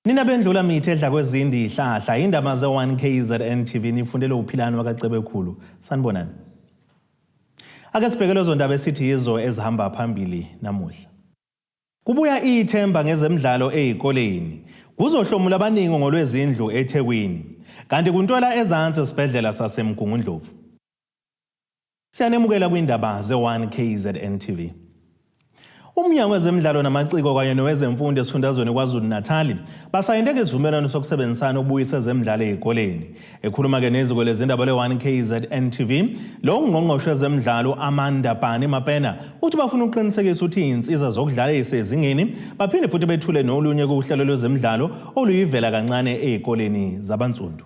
Nina bendlula mithi edla kwezindi ihlahla indaba ze-1 KZN TV nifundele uphilani wakaCebekhulu. Sanibonani. Ake sibheke lezo ndaba esithi yizo ezihamba phambili namuhla. Kubuya ithemba ngezemidlalo ezikoleni. Kuzohlomula abaningi ngolwezindlu eThekwini. Kanti kuntwela ezansi esibhedlela saseMgungundlovu. Siyanemukela kwindaba ze-1 KZN TV. Umnyango wezemidlalo namaciko kanye nowezemfundo esifundazweni KwaZulu-Natal basayinde isivumelwano sokusebenzisana ukubuyisa ezemidlalo ezikoleni. Ekhuluma-ke neziko lezindaba le-1 KZN TV, lo ngqongqoshe wezemidlalo Amanda Bani Mapena uthi bafuna ukuqinisekisa ukuthi izinsiza zokudlala ezisezingeni baphinde futhi bethule nolunye kuhlelo lwezemidlalo oluyivela kancane ezikoleni zabansundu.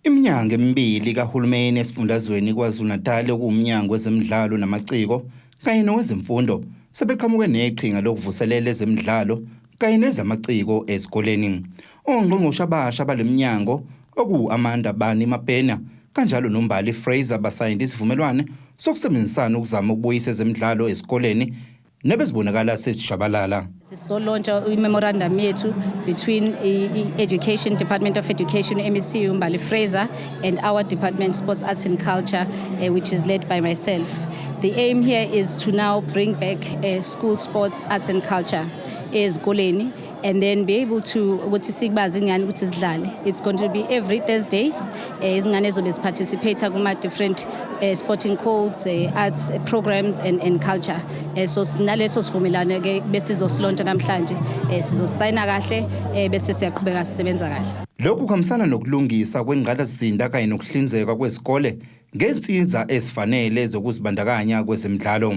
Iminyango emibili kahulumeni esifundazweni KwaZulu-Natal okuwumnyango wezemidlalo namaciko kanye nowezemfundo sebeqhamuke neqhinga lokuvuselela ezemidlalo kanye nezamaciko ezikoleni. Ongqongqoshe abasha bale minyango okuwu-Amanda Bani Mapena kanjalo noMbali Fraser basayinde isivumelwane sokusebenzisana ukuzama ukubuyisa ezemidlalo ezikoleni nebezibonakala sezishabalala. Sizolauncha i-memorandum yethu between i-Education Department of Education, MEC uMbali Fraser, and our department, Sports, Arts and Culture, which is led by myself. The aim here is to now bring back school sports, arts and culture ezikoleni and then be able to ukuthi sikwazi ingane ukuthi sidlale. It's going to be every Thursday, izingane zobe ziparticipate kuma different sporting codes, arts programs and culture. So sinaleso sivumelwano ke besizosilauncha namhlanje, sizosayina kahle, bese siyaqhubeka sisebenza kahle. Lokhu kuhambisana nokulungisa kwengqalasizinda kanye nokuhlinzekwa kwezikole ngezinsiza ezifanele zokuzibandakanya kwezemidlalo.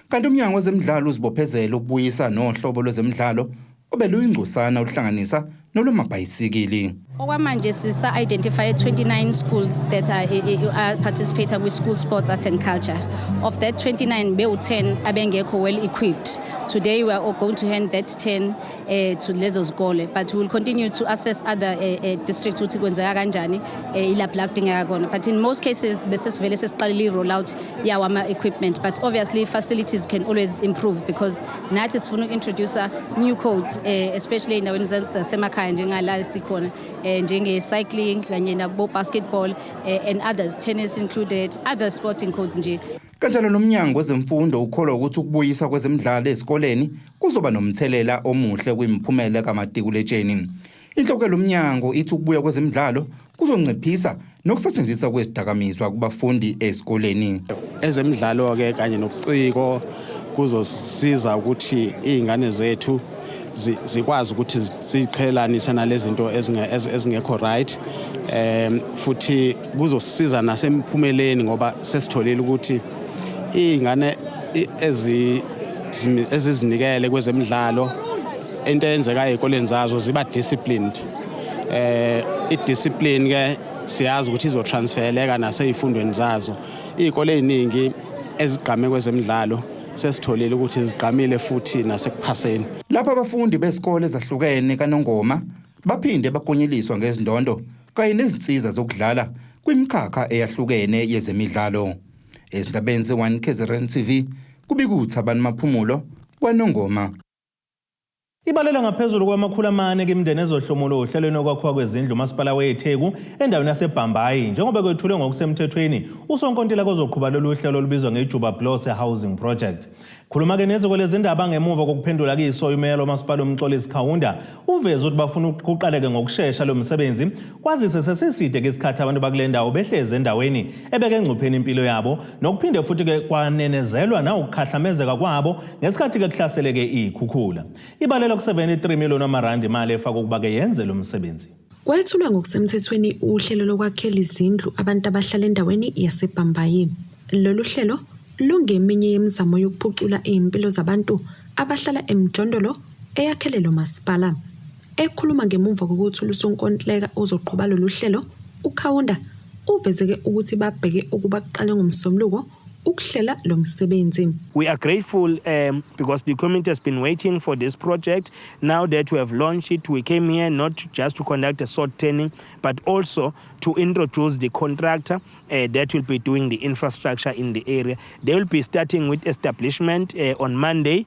Kanti umnyango wezemidlalo uzibophezela ukubuyisa nohlobo lwezemidlalo obeluyingcosana oluhlanganisa nolwamabhayisikili. Okwamanje sisa-identify 29 schools that are participate kwi-school sports, arts and culture. Of that 29, bewu-10 abengekho well equipped. Today we are all going to hand that 10 to lezo zikole, but we will continue to assess other districts ukuthi kwenzeka kanjani, ilapho la kudingeka khona. But in most cases bese sivele sesiqalile i-rollout yawo ama-equipment, but obviously facilities can always improve because nathi sifuna uku-introduce new codes, especially ey'ndaweni zasemakhaya njengala sikhona, njenge-cycling kanye nabo-basketball and others, tennis included, other sporting codes nje. Kanjalo nomnyango wezemfundo ukholwa ukuthi ukubuyisa kwezemidlalo ezikoleni kuzoba nomthelela omuhle kwimiphumela kamatikuletsheni. Inhloko lomnyango ithi ukubuya kwezemidlalo kuzonciphisa nokusetshenziswa kwezidakamizwa kubafundi ezikoleni. Ezemidlalo ke kanye nobuciko kuzosiza ukuthi izingane zethu zikwazi ukuthi ziqhelanise nalezi zinto ezingekho right, futhi kuzosiza nasemphumeleni ngoba sesitholile ukuthi izingane ezizinikele kwezemidlalo, into eyenzekayo ey'koleni zazo ziba disciplined. I-discipline ke siyazi ukuthi izotransfereleka nasey'fundweni zazo. Iy'kole ey'ningi ezigqame kwezemidlalo sesitholile ukuthi zigqamile futhi nasekuphaseni. Lapho abafundi bezikole ezahlukene kaNongoma baphinde baklonyeliswa ngezindondo kanye nezinsiza zokudlala kwimikhakha eyahlukene yezemidlalo. Ezindabeni ze-1 KZN TV kubika uThabani Maphumulo kwaNongoma. Ibalela ngaphezulu kwama-400 kimindeni ezohlomula ohlelweni okwakhiwa kwezindlu umasipala weTheku endaweni yaseBhambayi njengoba kwethulwe ngokusemthethweni usonkontileka ozoqhuba lolu hlelo olubizwa ngeJuba Blose Housing Project. Khuluma-ke neziko lezindaba ngemuva kokuphendula kiso, imeya lomasipala uMxolisi Kaunda uveze ukuthi bafuna ukuqaleke ngokushesha lo msebenzi kwazise sesiside ke isikhathi abantu bakule ndawo behlezi endaweni ebeke engcupheni impilo yabo nokuphinde futhi-ke kwanenezelwa nawukukhahlamezeka kwabo ngesikhathi-ke kuhlaseleke iy'khukhula. Ibalelwa ku-73 million wamarandi imali efakwe ukuba-ke yenze lo msebenzi. Kwethulwa ngokusemthethweni uhlelo lokwakhela izindlu abantu abahlala endaweni yaseBhambayi. Lolu hlelo lungeminye yemizamo yokuphucula iy'mpilo zabantu abahlala emjondolo eyakhele lo masipala. Ekhuluma ngemuva kokuthula usonkontileka ozoqhuba lolu hlelo, uKaunda uvezeke ukuthi babheke ukuba kuqale ngoMsombuluko ukuhlela lo msebenzi. We are grateful because the community has been waiting for this project. Now that we have launched it, we came here not just to conduct a sod turning, but also to introduce the contractor that will be doing the infrastructure in the area. They will be starting with establishment on Monday.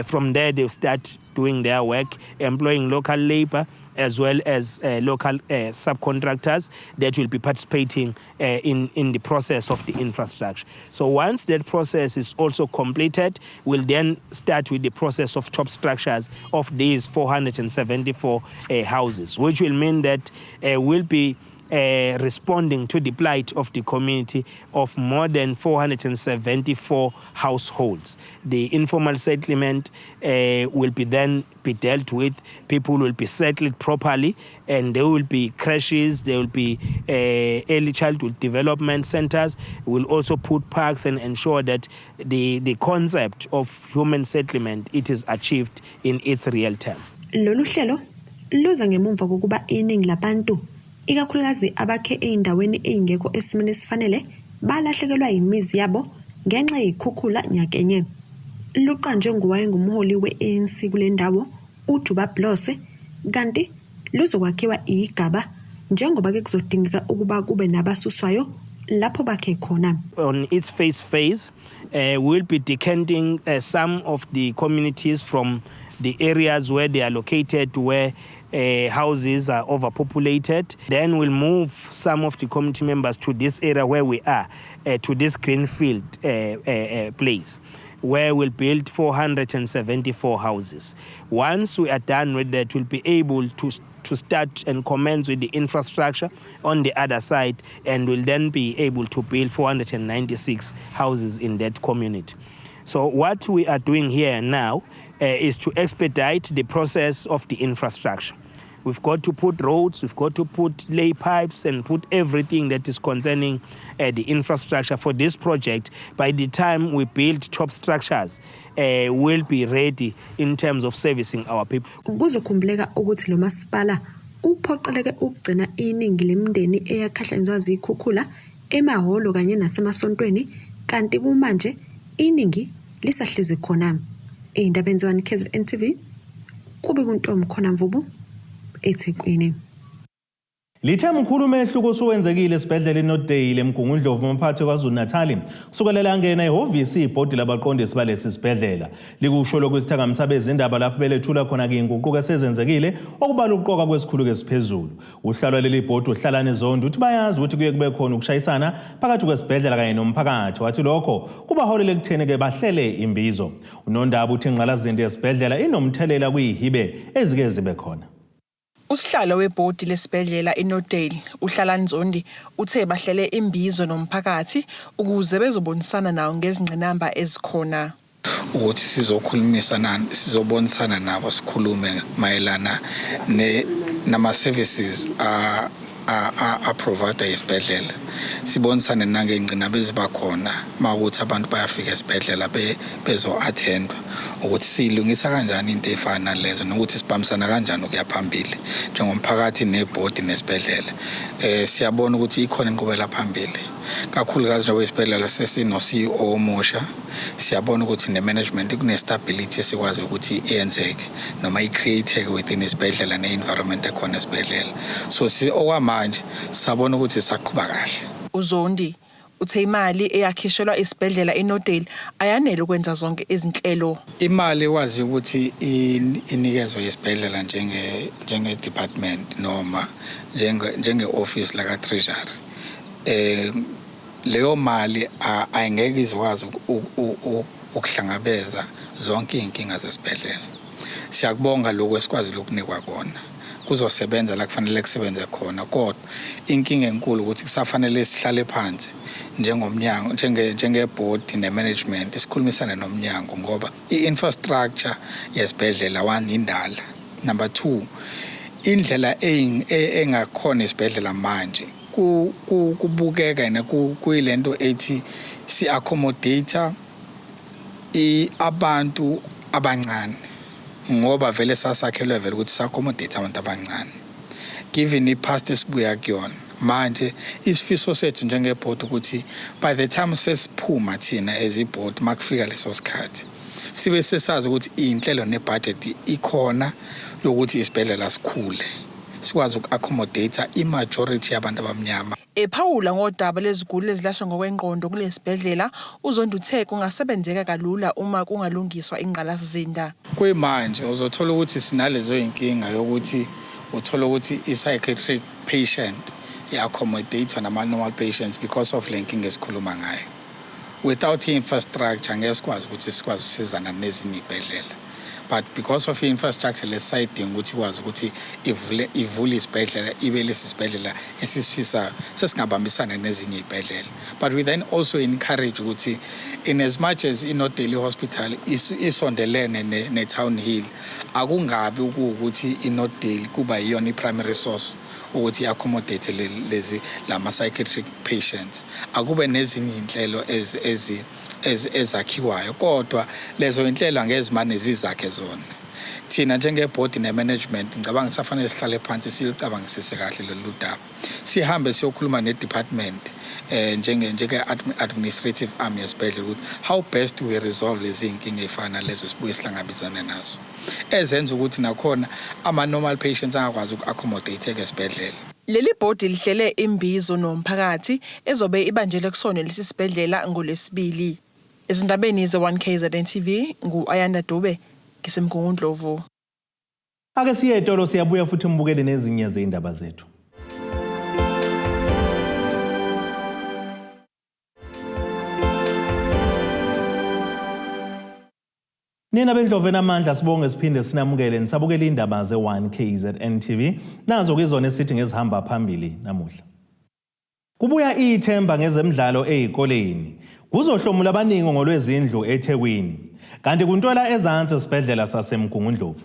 From there, they'll start doing their work, employing local labor. as well as local subcontractors that will be participating in the process of the infrastructure. So once that process is also completed, we'll then start with the process of top structures of these 474 houses, which will mean that we'll be responding to the plight of the community of more than 474 households. The informal settlement will be then be dealt with. People will be settled properly, and there will be creches, there will be early childhood development centers. We'll also put parks and ensure that the concept of human settlement, it is achieved in its real term. Lolu hlelo luza ngemumva kokuba iningi labantu, ikakhulukazi abakhe ey'ndaweni ey'ngekho esimeni esifanele, balahlekelwa imizi yabo ngenxa yey'khukhula nyakenye. Luqanjwe ngowayengumholi we-ANC kule ndawo, uJuba Blose, kanti luzokwakhiwa igaba njengoba-ke kuzodingeka ukuba kube nabasuswayo lapho bakhe khona. On its first phase, we'll be decanting some of the communities from the areas where they are located, where houses are overpopulated. Then we'll move some of the community members to this area where we are, to this greenfield place, where we'll build 474 houses. Once we are done with that, we'll be able to start and commence with the infrastructure on the other side, and we'll then be able to build 496 houses in that community. So what we are doing here now is to expedite the process of the infrastructure. We've got to put roads, we've got to put lay pipes and put everything that is concerning the infrastructure for this project. By the time we build top structures, we'll be ready in terms of servicing our people. Kuzokhumbuleka ukuthi lo masipala uphoqeleke ukugcina iningi lemindeni eyakhahlanyezwa zikhukhula emahholo kanye nasemasontweni, kanti kumanje iningi lisahlezi khona. Ey'ndabeni ze-1 KZN TV, kube kuNtombi khona Mvubu, eThekwini. Lithe mkhulu umehluko osuwenzekile esibhedlela eNorthdale eMgungundlovu umphathi KwaZulu-Natal kusukela langena ehhovisi ibhodi labaqondisi balesi sibhedlela. Likusho lokhu isithangami sabezindaba lapho belethula khona-ke inguquko esezenzekile okubala ukuqoka kwesikhulu esiphezulu. Uhlalo leli bhodi uHlalani Zondi uthi bayazi ukuthi kuye kube khona ukushayisana phakathi kwesibhedlela kanye nomphakathi, wathi lokho kubaholela ekutheni-ke bahlele imbizo. Unondaba uthi ingqalasizinda yesibhedlela inomthelela kwiyihibe ezike zibe khona. Usihlalo webhodi lesibhedlela iNorthdale, uHlalani Zondi, uthe bahlele imbizo nomphakathi ukuze bezobonisana nawo ngezingqinamba ezikhona. Ukuthi sizokhulumisana, sizobonisana nabo, sikhulume mayelana ne nama services a a provide isibhedlela, sibonisane nangengqinamba eziba khona makuthi abantu bayafika esibhedlela bezo attendwa, ukuthi siyilungisa kanjani into efana nalezo nokuthi sibambisana kanjani ukuya phambili njengomphakathi nebhodi nesibhedlela. Siyabona ukuthi ikhona inqubela phambili, kakhulukazi njengoba isibhedlela sesino CEO omusha. Siyabona ukuthi ne-management kune-stability esikwazi ukuthi iyenzeke noma i-create within isibhedlela ne-environment ekhona esibhedlela. So okwamanje sabona ukuthi saqhuba kahle. UZondi uthe imali eyakhishelwa isibhedlela iNorthdale ayanele ukwenza zonke izinhlelo. Imali wazi ukuthi inikezwe isibhedlela njenge department noma njenge office la ka treasury, leyo mali ayingeke izokwazi ukuhlangabeza zonke iy'nkinga zesibhedlela. Siyakubonga lokhu esikwazi ukunikwa kona, kuzosebenza la kufanele kusebenze khona, kodwa inkinga enkulu ukuthi kusafanele sihlale phansi njengomnyango, njengebhodi ne-management, sikhulumisane nomnyango, ngoba i-infrastructure yesibhedlela, one, indala, number two, indlela engakhona isibhedlela manje kubukeka yena kuyilento ethi si-accommodate abantu abancane, ngoba vele sasakhelwe vele ukuthi si-accommodate abantu abancane given i-past esibuya kuyona. Manje isifiso sethu njengebhodi ukuthi by the time sesiphuma thina as ibhodi, makufika leso sikhathi, sibe sesazi ukuthi iy'nhlelo nebudget ikhona yokuthi isibhedlela sikhule, sikwazi uku-accommodate i-majority yabantu abamnyama. Ephawula ngodaba leziguli ezilashwa ngokwengqondo kulesibhedlela, uZondi uthe kungasebenzeka kalula uma kungalungiswa ingqalasizinda. Kuyimanje uzothola ukuthi sinalezo y'nkinga yokuthi Uthola ukuthi i-psychiatric patient i-accommodate nama-normal patients because of le nkinga esikhuluma ngayo. Without i-infrastructure ngeke sikwazi ukuthi sikwazi ukusizana nezinye iy'bhedlela, but because of i-infrastructure lesisayidinga ukuthi ikwazi ukuthi ivule isibhedlela, ibe lesi sibhedlela esisifisayo, sesingabambisana nezinye iy'bhedlela. But we then also encourage ukuthi in as much as iNorthdale Hospital isondelene ne-Town Hill, akungabi ukuthi iNorthdale kuba iyona i-primary source ukuthi i-accommodate lezi lama-psychiatric patients. Akube nezinye iy'nhlelo ezakhiwayo, kodwa lezo inhlelo angeke zimane zizakhe zona. Thina njengebhodi ne-management, ngicabanga kusafanele sihlale phansi, silicabangisise kahle lolu daba, sihambe siyokhuluma ne-department njenge administrative arm yesibhedlela ukuthi how best we resolve lezi iy'nkinga ey'fana nalezo sibuye sihlangabezane nazo, ezenza ukuthi nakhona ama-normal patients angakwazi uku-accommodate-eka esibhedlela. Leli bhodi lihlele imbizo nomphakathi ezobe ibanjelwe kusona lesi sibhedlela ngoLwesibili. Ezindabeni ze-1 KZN TV, ngu-Ayanda Dube, ngiseMgungundlovu. Ake siye etolo, siyabuya futhi mbukele nezinye zey'ndaba zethu. Nina bendlovu enamandla, sibonge siphinde sinamukele nisabukela indaba ze-1 KZN TV. Nazo ke izona esithi ngezihamba phambili namuhla. Kubuya ithemba ngezemidlalo ezikoleni. Kuzohlomula abaningi ngolwezindlu eThekwini. Kanti kuntwela ezansi esibhedlela saseMgungundlovu.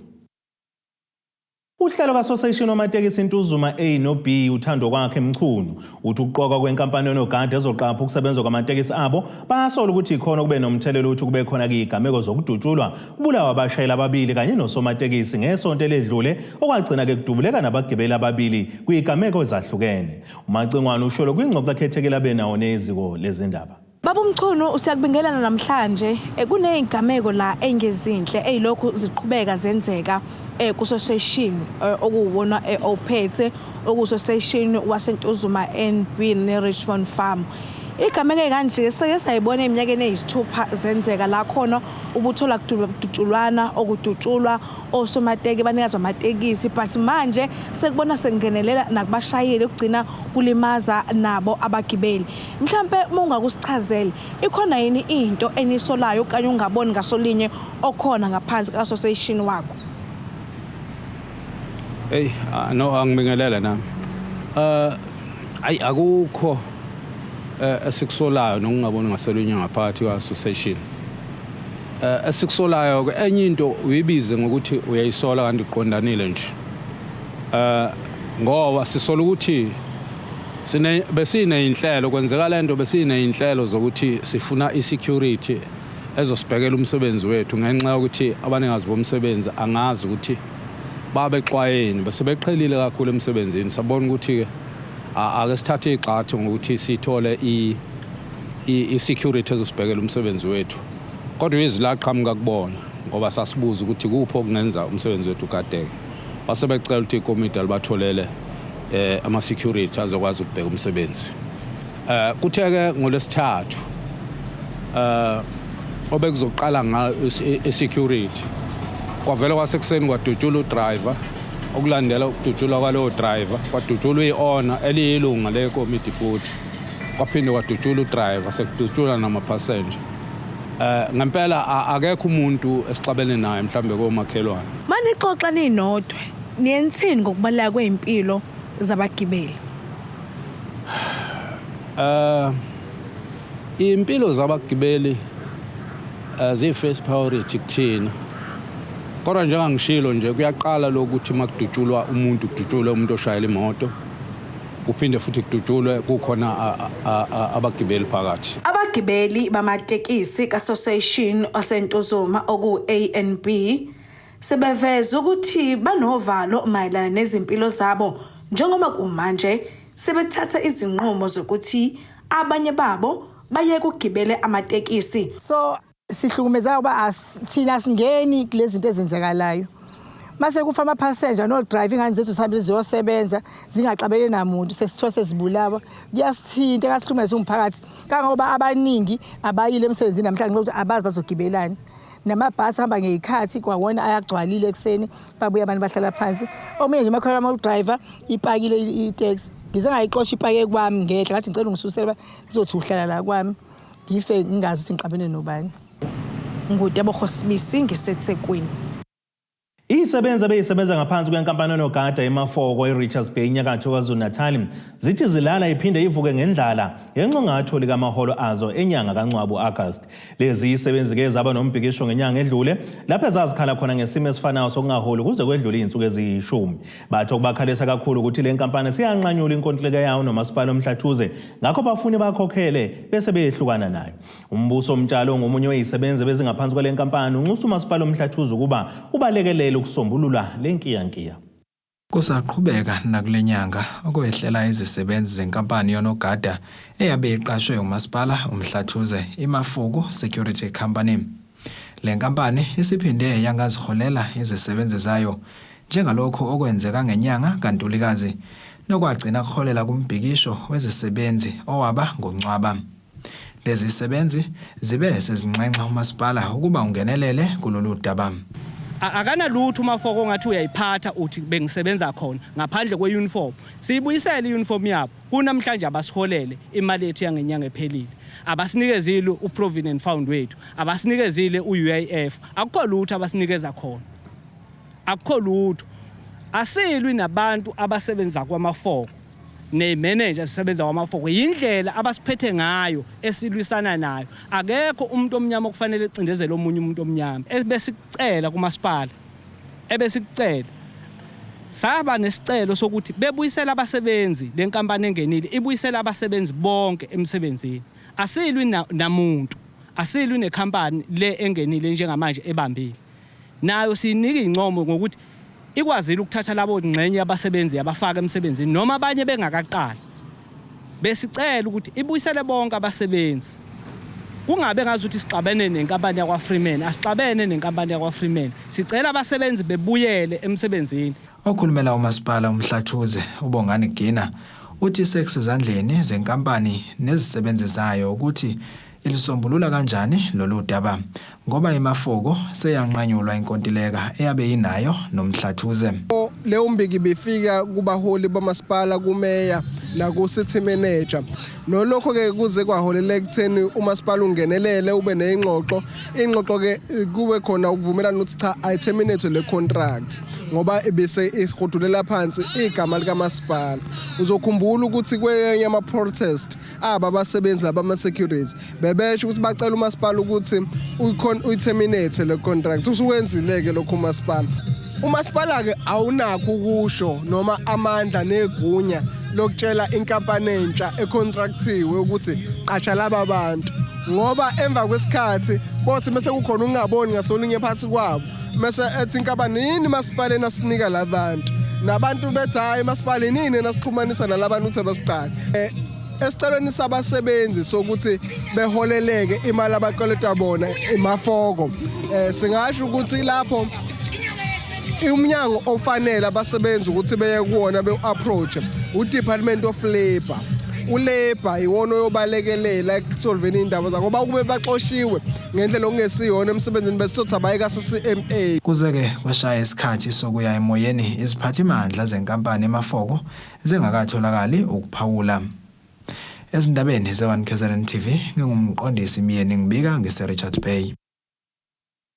Uhlelo kasoseshini wamatekisi Ntuzuma A no B, uthando kwakhe Mchunu, uthi ukuqokwa kwenkampani yonogada ezoqapha ukusebenza kwamatekisi abo bayasola ukuthi ikhona kube nomthelela ukuthi kube khona izigameko zokudutshulwa kubulawa abashayeli ababili kanye nosomatekisi ngesonto eledlule, okwagcina-ke kudubuleka nabagibeli ababili kwizigameko ezahlukene. UMacingwane usholo kwingxoxo ekhethekile abenawo neziko lezindaba. Baba uMchunu, siyakubingelana namhlanje. Kuney'gameko la engezinhle ey'lokhu ziqhubeka zenzeka kusoseshini okuwuwona ophethe, okusoseshini waseNtuzuma NB ne-Richmond Farm. Igameko ey'kanje seke sayibona eminyakeni eyisithupha zenzeka, la khona ubuthola kudutshulwana, okudutshulwa osomateki, abanikazi bamatekisi, but manje sekubona sekungenelela nakubashayeli, kugcina kulimaza nabo abagibeli. Mhlampe uma ungakusichazele, ikhona yini into enisolayo okanye ungaboni ngasolinye okhona ngaphansi ka-association wakho? Hey, no, angibingelele nami. Ayi, akukho esikusolayo nokungaboni ngasolunye ngaphakathi kwa-association. Esikusolayo ke, enye into uyibize ngokuthi uyayisola kanti uqondanile nje. Ngoba sisola ukuthi sine besineyinhlelo, kwenzeka lento, besineyinhlelo zokuthi sifuna i-security ezosibhekela umsebenzi wethu, ngenxa yokuthi abanikazi bomsebenzi angazi ukuthi babexwayeni, bese beqhelile kakhulu emsebenzini. Sabona ukuthi-ke ake sithathe igxathu ngokuthi sithole i-security ezosibhekela umsebenzi wethu, kodwa izwi laqhamuka kubona, ngoba sasibuza ukuthi kuphi okungenza umsebenzi wethu ugadeke, base becela ukuthi ikomiti alibatholele ama-security azokwazi ukubheka umsebenzi. Kuthe-ke ngolwesithathu obekuzoqala ngayo i-security, kwavele kwasekuseni kwadutshulwa udriver. Okulandela ukudutshulwa kwalowo driver, kwadutshulwa i-owner eliyilunga lekomiti, futhi kwaphinde kwadutshulwa udriver, sekudutshulwa namaphasenja. Ngempela akekho umuntu esixabene naye mhlambe komakhelwane. Manixoxa ninodwa, niyenithini ngokubaluleka kwey'mpilo zabagibeli? Impilo zabagibeli ziyi-first priority kuthina. Kodwa njengangishilo nje, kuyaqala lokuthi makudutshulwa umuntu, kudutshulwe umuntu oshayela imoto, kuphinde futhi kudutshulwe kukhona abagibeli phakathi. Abagibeli bamatekisi ka-Association waseNtuzuma oku-ANB sebeveza ukuthi banovalo mayelana nezimpilo zabo, njengoba kumanje sebethatha izinqumo zokuthi abanye babo baye kugibele amatekisi. So sihlukumezeka ukuba thina singeni kulezi zinto ezenzekalayo. Mase kufa amaphasenja no-driver, ingane zethu zihambe ziyosebenza zingaxabene namuntu, sesithiwa sezibulawa. Kuyasithinta, kuyasihlukumeza umphakathi, kangangoba abaningi abayile emsebenzini namhlanje ngokuthi abazi bazogibelani. Namabhasi ahamba ngey'khathi kwawona ayagcwalile ekuseni, babuye abantu bahlala phansi. Omunye nje makhola uma udriver ipakile itaxi. Ngize ngayixosha ipake kwami ngehla ngathi ngicela ungisusele kuzothi uhlala la kwami. Ngife ngingazi ukuthi ngixabene nobani. NguTebogo Sibisi ngiseThekwini. Izisebenzi ebeyisebenza ngaphansi kwenkampani yonogada eMafoko eRichards Bay enyakatho KwaZulu-Natal zithi zilala iphinde ivuke ngendlala ngenxa ongatholi kamaholo azo enyanga kaNcwaba u-August. Lezi zisebenzi-ke zaba nombhikisho ngenyanga edlule lapho ezazikhala khona ngesimo esifanayo sokungaholi kuze kwedlule iy'nsuku eziyishumi. Bathi okubakhalisa kakhulu ukuthi le nkampani siyanqanyula inkontileka yawo nomasipala oMhlathuze ngakho bafune bakhokhele bese beyehlukana nayo. Umbuso Mtshalo ongomunye wezisebenzi ebezingaphansi kwale nkampani unxusa umasipala uMhlathuze ukuba ubalekelele ukusombulula le nkiyankiya. Kusaqhubeka nakule nyanga okwehlela izisebenzi zenkampani yonogada eyabe iqashwe uMasipala uMhlathuze, iMafuku Security Company. Le nkampani isiphinde yangaziholela izisebenzi zayo njengalokhu okwenzeka ngenyanga kaNtulikazi nokwagcina kuholela kumbhikisho wezisebenzi owaba ngoNcwaba. Lezi zisebenzi zibe sezinxenxa umasipala ukuba ungenelele kulolu daba. Akanalutho uMafoko ongathi uyayiphatha uthi bengisebenza khona ngaphandle kwe-uniform. Siyibuyisele i-uniform yabo. Kunamhlanje abasiholele imali yethu yangenyanga ephelile. Abasinikezile u-provident fund wethu, abasinikezile u-UIF. Akukho lutho abasinikeza khona. Akukho lutho. Asilwi nabantu abasebenza kwaMafoko. Nezimeneja zisebenza kwamafoko yindlela abasiphethe ngayo esilwisana nayo. Akekho umuntu omnyama okufanele ecindezele omunye umuntu omnyama. Ebesikucela kumasipala, ebesikucela saba nesicelo sokuthi bebuyisele abasebenzi, le nkampani engenile ibuyisele abasebenzi bonke emsebenzini. Asilwi namuntu, asilwi nekhampani le engenile njengamanje ebambile. Nayo siyinika iy'ncomo ngokuthi ikwazile ukuthatha labo ngxenye yabasebenzi yabafaka emsebenzini noma abanye bengakaqali. Besicela ukuthi ibuyisele bonke abasebenzi. Kungabe ngazuthi sixabene nenkampani yakwaFreeman, asixabene nenkampani yakwaFreeman. Sicela abasebenzi bebuyele emsebenzini. Okhulumela uMasipala uMhlathuze, uBongani Gina, uthi sekusezandleni zenkampani nezisebenzi zayo ukuthi ilisombulula kanjani lolu daba ngoba iMafoko seyanqanyulwa inkontileka eyabe inayo noMhlathuze. Leyo mbiki bifika kubaholi bamasipala, kumeya naku-city manager. Nolokho-ke kuze kwaholela ekutheni umasipala ungenelele ube ney'ngxoxo. Ingxoxo-ke kube khona ukuvumelana ukuthi cha ayiterminate le contract ngoba ibise ihudulela phansi igama likamasipala. Uzokhumbula ukuthi kwenye ama-protest aba abasebenzi laba ama-security bebesho ukuthi bacela umasipala ukuthi uyiterminate le contract. Usukwenzile-ke lokhu umasipala. Umasipala-ke awunakho ukusho noma amandla negunya lokutshela inkampani entsha econtractiwe ukuthi qasha laba bantu, ngoba emva kwesikhathi bothi mase kukhona ukungaboni ngasolinye phakathi kwabo, mase ethi inkampani yini masipaleni asinika labantu, nabantu bethi hhayi masipala yini nasixhumanisa nalabantu ukuthi abasiqale. Esicelweni sabasebenzi sokuthi beholeleke imali abakweleta bona iMafoko, singasho ukuthi lapho umnyango ofanele abasebenzi ukuthi beye kuwona be-approach u-Department of Labour. U-Labour iwona oyobalekelela ekusolveni iy'ndaba zabo, ngoba ukube baxoshiwe ngendlela okungesiyona emsebenzini besizothi abaye ka-CCMA. Kuze-ke kwashaya isikhathi sokuya emoyeni iziphathimandla zenkampani eMafoko zingakatholakali ukuphawula. Ezindabeni ze-1 KZN TV nginguMqondisi Myeni ngibika ngise-Richards Bay.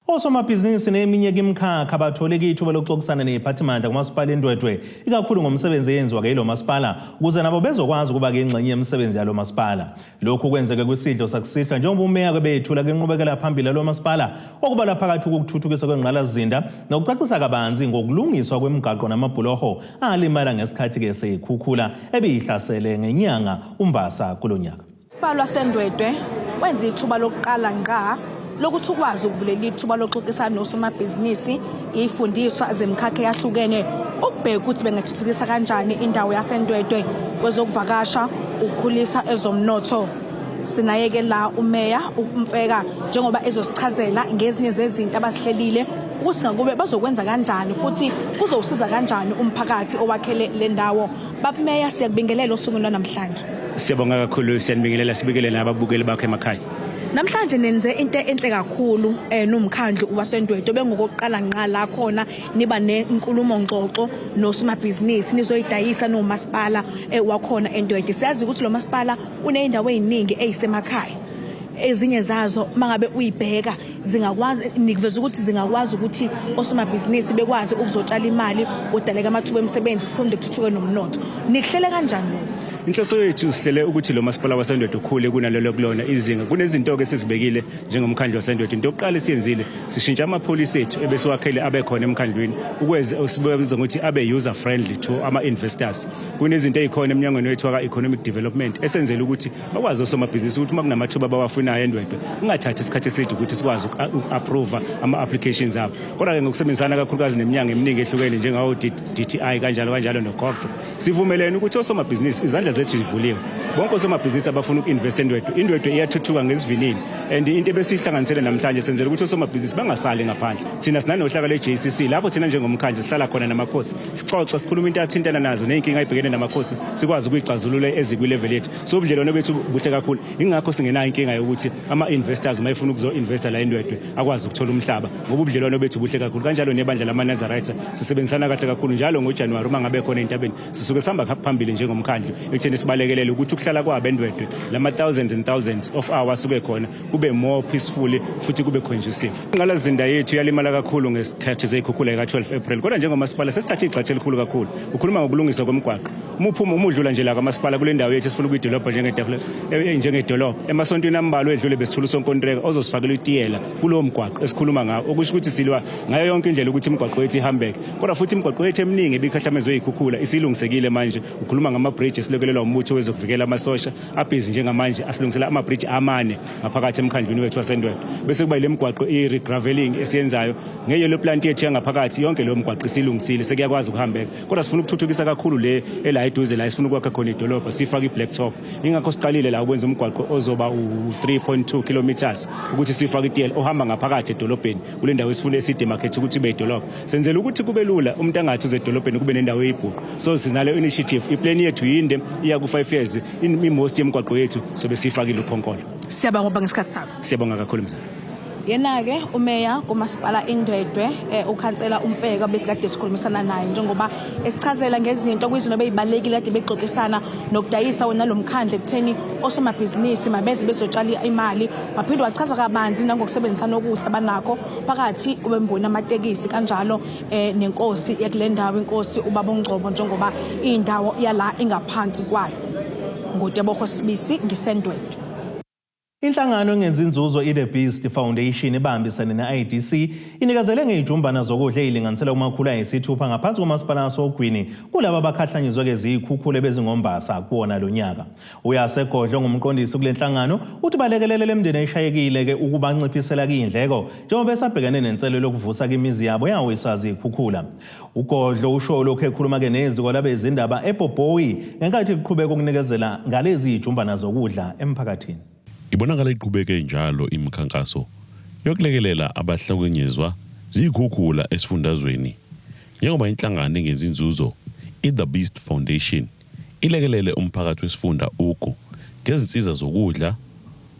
Osomabhizinisi neminye imikhakha bathole ithuba lokuxoxisana neziphathimandla kumasipala iNdwedwe ikakhulu ngomsebenzi eyenziwa-ke yilo masipala ukuze nabo bezokwazi ukuba-ke ingxenye yemisebenzi yalo masipala. Lokhu kwenzeke kwisidlo sakusihlwa njengoba umeya beyethula kwinqubekela phambili yalo masipala okubalwa phakathi ukuthuthukiswa kwengqalasizinda nokucacisa kabanzi ngokulungiswa kwemigaqo namabhuloho alimala ngesikhathi-ke seyikhukhula ebiyihlasele ngenyanga uMbasa kulo nyaka. Umasipala waseNdwedwe wenza ithuba lokuqala ngqa lokuthi ukwazi ukuvulela ithuba lokuxoxisana nosomabhizinisi, izifundiswa zemkhakha eyahlukene ukubheka ukuthi bengathuthukisa kanjani indawo yaseNdwedwe kwezokuvakasha, ukukhulisa ezomnotho. Sinayeke la umeya uMfeka njengoba ezosichazela ngezinye zezinto abazihlelile ukuthi ngakube bazokwenza kanjani futhi kuzowusiza kanjani umphakathi owakhele le ndawo. Baba Meya, siyakubingelela osukwini lwanamhlanje. Siyabonga kakhulu, siyanibingelela, sibikele nababukeli bakho emakhaya. Namhlanje nenze into enhle kakhulu nomkhandlu waseNdwedwe, bengokokuqala ngqa la khona niba nenkulumo ngxoxo nosomabhizinisi, nizoyidayisa nomasipala wakhona eNdwedwe. Siyazi ukuthi lo masipala uney'ndawo ey'ningi ey'semakhaya, ezinye zazo mangabe uyibheka zingakwazi, nikuveza ukuthi zingakwazi ukuthi osomabhizinisi bekwazi ukuzotshala imali, kudaleka amathuba emisebenzi, kuphinde kuthuthuke nomnotho. Nikuhlele kanjani lokho? Inhloso yethu, sihlele ukuthi lo masipala waseNdwedwe ukhule kunalelo kulona izinga. Kunezinto-ke esizibekile njengomkhandlu waseNdwedwe. Into yokuqala esiyenzile, sishintsha amapholisi ethu ebesiwakhele abe khona emkhandlwini, ukweze sibiza ukuthi abe user friendly to ama-investors. Kunezinto ey'khona emnyangweni wethu waka-economic development esenzela ukuthi bakwazi osomabhizinisi ukuthi uma kunamathuba abawafunayo eNdwedwe, kungathathi isikhathi eside ukuthi sikwazi uku-approve ama-applications abo. Kodwa-ke ngokusebenzisana kakhulukazi neminyango eminingi ehlukene njengawo-DTI kanjalo kanjalo no-COGTA, sivumelene ukuthi osomabhizinisi, izandla zethu zivuliwe, bonke osomabhizinisi abafuna uku-invest eNdwedwe. INdwedwe iyathuthuka ngesivinini, and into ebesiyihlanganisele namhlanje, senzela ukuthi osomabhizinisi bangasali ngaphandle. Thina sinanohlaka le-JCC lapho thina njengomkhandlu sihlala khona namakhosi, sixoxe, sikhuluma into athintana nazo ney'nkinga ayibhekene namakhosi, sikwazi ukuyixazulula ezikwi-level yethu. So ubudlelwano bethu buhle kakhulu, ingakho singenayo inkinga yokuthi ama-investors uma efuna ukuzo-investa la eNdwedwe akwazi ukuthola umhlaba, ngoba ubudlelwano bethu buhle kakhulu. Kanjalo nebandla lamaNazaretha sisebenzisana kahle kakhulu. Njalo ngoJanuwari uma ngabe khona entabeni, sisuke sihamba phambili njengomkhandlu ekutheni sibalekelele ukuthi ukuhlala kwabo eNdwedwe, lama-thousands and thousands of hours asuke khona, kube more peaceful futhi kube conducive. Ingqalasizinda yethu yalimala kakhulu ngesikhathi seyikhukhula ika-12 April, kodwa njengomasipala sesithathe igxathu elikhulu kakhulu. Ukhuluma ngokulungiswa komgwaqo, uma uphuma, uma udlula nje la kwamasipala kule ndawo yethu esifuna ukuyidolobha njengedolobha, emasontweni ambalwa edlule besithula usonkontreka ozosifakela itiyela kulowo mgwaqo esikhuluma ngawo, okusho ukuthi silwa ngayo yonke indlela ukuthi imigwaqo yethu ihambeke. Kodwa futhi imigwaqo yethu eminingi ebikhahlamezwe yikhukhula isilungisekile manje. Ukhuluma ngama-bridge esilekelelwa umbutho wezokuvikela, amasosha abhizi njengamanje asilungisela ama-bridge amane ngaphakathi emkhandlwini wethu waseNdwedwe. Bese kuba ile migwaqo i-regraveling esiyenzayo nge-yellow plant yethu yangaphakathi. Yonke leyo migwaqo isilungisile, sekuyakwazi ukuhambeka. Kodwa sifuna ukuthuthukisa kakhulu le ela eduze la esifuna ukwakha khona idolobha, sifake i-black top. Ingakho siqalile la ukwenza umgwaqo ozoba u-3.2 kilometers ukuthi sifake itiyela ohamba ngaphakathi edolobheni kule ndawo esifuna esidemarcate ukuthi ibe idolobha, senzela ukuthi kube lula, umuntu angathi uze edolobheni kube nendawo eyibhuqu. So sinale initiative, iplan yethu yinde, iya ku-5 years. I-most yemigwaqo yethu sobe siyifakile ukhonkolo. Siyabonga ngoba ngesikhathi sakho. Siyabonga kakhulu, mzala. Yena-ke umeya kumasipala iNdwedwe, ukhansela uMfeka, besikade sikhulumisana naye njengoba esichazela ngezinto kwizinto beyibalulekile kade bexoxisana nokudayisa wona lo mkhandlu ekutheni osomabhizinisi mabeze bezotshala imali. Waphinde wachaza kabanzi nangokusebenzisana okuhle abanakho phakathi kwemboni amatekisi kanjalo nenkosi yakule ndawo, inkosi ubaba uNgcobo, njengoba indawo yala ingaphansi kwayo. NguTebogo Sibisi, ngiseNdwedwe. Inhlangano engenzi inzuzo i-The Beast Foundation ibambisene ne-IDC inikezele ngey'jumbana zokudla ey'linganiselwa kuma-600 ngaphansi komasipala wasoGwini kulabo abakhahlanyezwe-ke ziyikhukhula bezingoMbasa kuwona lo nyaka. Uyasegodlo ngumqondisi kule nhlangano uthi balekelele le mndeni eshayekile-ke ukubanciphisela kiy'ndleko njengoba besabhekene nenselelo yokuvusa imizi yabo yawiswa zikhukhula. Ugodlo usho lokhu ekhuluma-ke neziko labezindaba eBhobhoyi ngenkathi kuqhubeka ukunikezela ngalezi y'jumbana zokudla emphakathini. Ibonakala iqhubeke njalo imikhankaso yokulekelela abahlukunyezwa ziyikhukhula esifundazweni, njengoba inhlangano engenzi inzuzo i-The Beast Foundation ilekelele umphakathi wesifunda Ugu ngezinsiza zokudla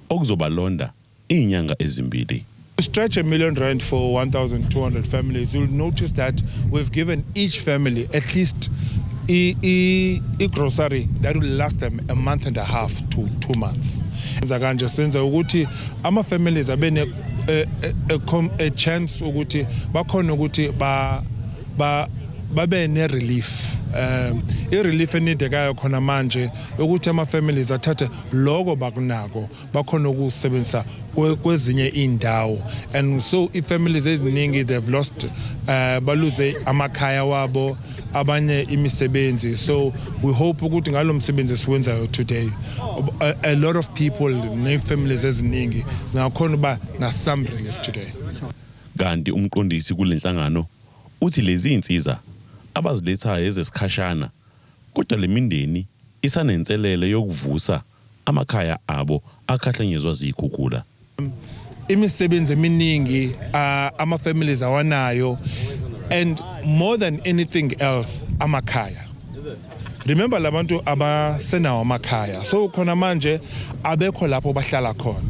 okuzobalonda iy'nyanga ezimbili. Stretch R1 million for 1,200 families, you'll notice that we've given each family at least a grocery that will last them a month and a half to 2 months. Senza kanje, senza ukuthi ama-families abe ne a chance ukuthi bakhona ukuthi ba ba babe ne-relief, i-relief enidekayo khona manje, ukuthi ama-families athathe loko bakunako, bakhona ukusebenzisa kwezinye indawo. And so i-families eziningi, they've lost, baluze amakhaya wabo, abanye imisebenzi. So we hope ukuthi ngalo msebenzi esiwenzayo today, a lot of people ne-families eziningi zingakhona uba na some relief today. Kanti umqondisi kule nhlangano uthi lezi zinsiza abazilethayo ezesikhashana, kodwa le mindeni isanenselele yokuvusa amakhaya abo akhahlanyezwa zikhukhula. Imisebenzi eminingi ama-families awanayo, and more than anything else, amakhaya. Remember, labantu abasenawo amakhaya, so khona manje abekho lapho bahlala khona.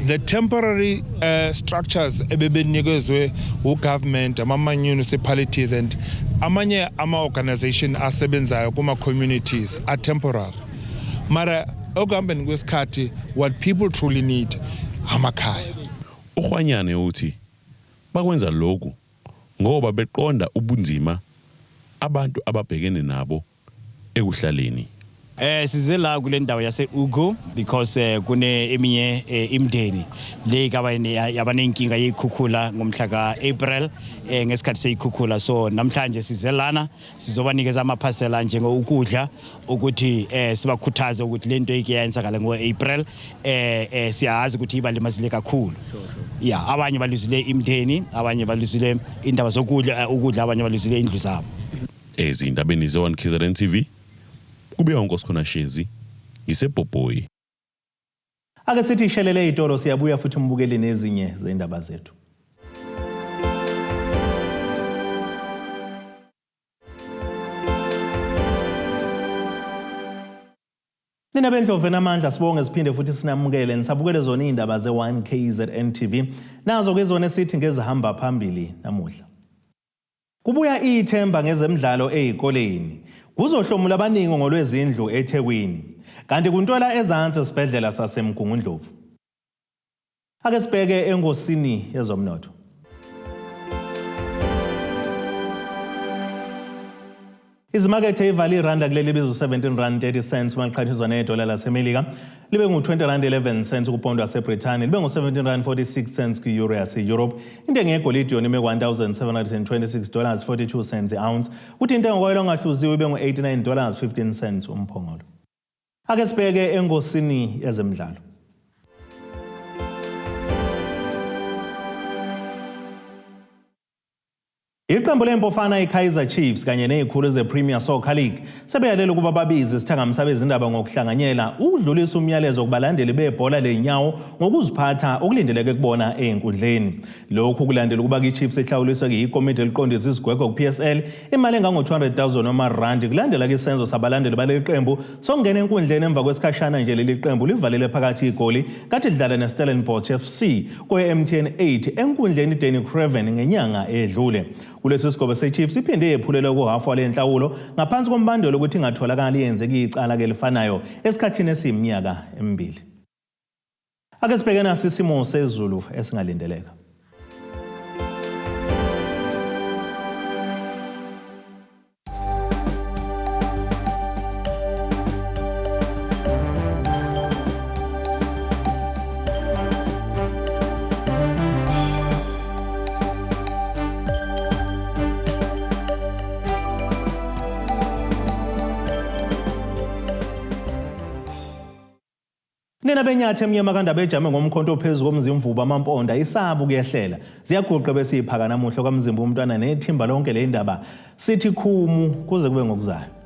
The temporary structures ebebenikezwe ugovernment, ama-municipalities and amanye ama-organization asebenzayo kuma-communities are temporary, mara ekuhambeni kwesikhathi what people truly need amakhaya. URhwanyane uthi bakwenza lokhu ngoba beqonda ubunzima abantu ababhekene nabo ekuhlaleni. Size la kule ndawo yase Ugu because kune eminye imndeni le kaba yabanenkinga yekhukhula ngomhla ka April, ngesikhathi seyikhukhula. So namhlanje size lana sizobanikeza amaphasela njengokudla ukuthi sibakhuthaze ukuthi lento ike yenzakala ngo April siyazi ukuthi ibalimazile kakhulu. Yeah, abanye baluzile imndeni, abanye baluzile indaba zokudla, ukudla, abanye baluzile indlu zabo. Ezindabeni ze-1 KZN TV, kube uNkosikhona Shezi, ngiseBhobhoyi. Ake sithi ishelele itolo, siyabuya futhi umbukeli nezinye zendaba zethu. Nina bendlovu enamandla, sibonge siphinde futhi sinamukele nisabukele zona iy'ndaba ze-1 KZN TV. Nazo ke zona esithi ngezihamba phambili namuhla. Kubuya ithemba ngezemidlalo ey'koleni. Kuzohlomula abaningi ngolwezindlu eThekwini. Kanti kuntwela ezansi esibhedlela saseMgungundlovu. Ake sibheke engosini yezomnotho. Izimakethe ivale iranda kuleli bizo 17 rand 30 cents uma liqhathaniswa nedola laseMelika, libe ngu-20 rand 11 cents kupondo waseBrithani, libe ngu-17 rand 46 cents kwi-euro yase-Europe. Intengo yegolide yona ime $1,726 42 cents i-ounce, kuthi intengo koyela ongahluziwe ibe ngu-89 dollars 15 cents umphongolo. Ake sibheke engosini yezemidlalo. Iqembu lempofana iKaizer Chiefs kanye nezikhulu zePremier Soccer League sebeyalela ukuba babize isithangami sabezindaba ngokuhlanganyela ukudlulisa umyalezo kubalandeli bebhola lenyawo ngokuziphatha okulindeleke kubona ezinkundleni. Lokhu kulandela ukuba iChiefs ihlawuliswe yikomidi eliqondisa isigwegwe ku-PSL imali engango-200,000 wamarandi kulandela isenzo sabalandeli baleli qembu sokungena enkundleni emva kwesikhashana nje leli qembu livalele phakathi igoli kade lidlala neStellenbosch FC kwe-MTN 8 enkundleni iDanny Craven ngenyanga edlule. Kulesi sigobo seChiefs iphinde yephulelwa kuhafu wale nhlawulo ngaphansi kombandela ukuthi ingatholakali yenzeka icala elifanayo esikhathini esiyiminyaka emibili. Ake sibheke nasi isimo sezulu esingalindeleka. Nina benyathi emnyama kandaba ejame ngomkhonto ophezu komzimvubu amamponda isaba ukuyehlela. Ziyaguqa bese iphaka namuhla kwaMzimba umntwana nethimba lonke le ndaba. Sithi khumu kuze kube ngokuzayo.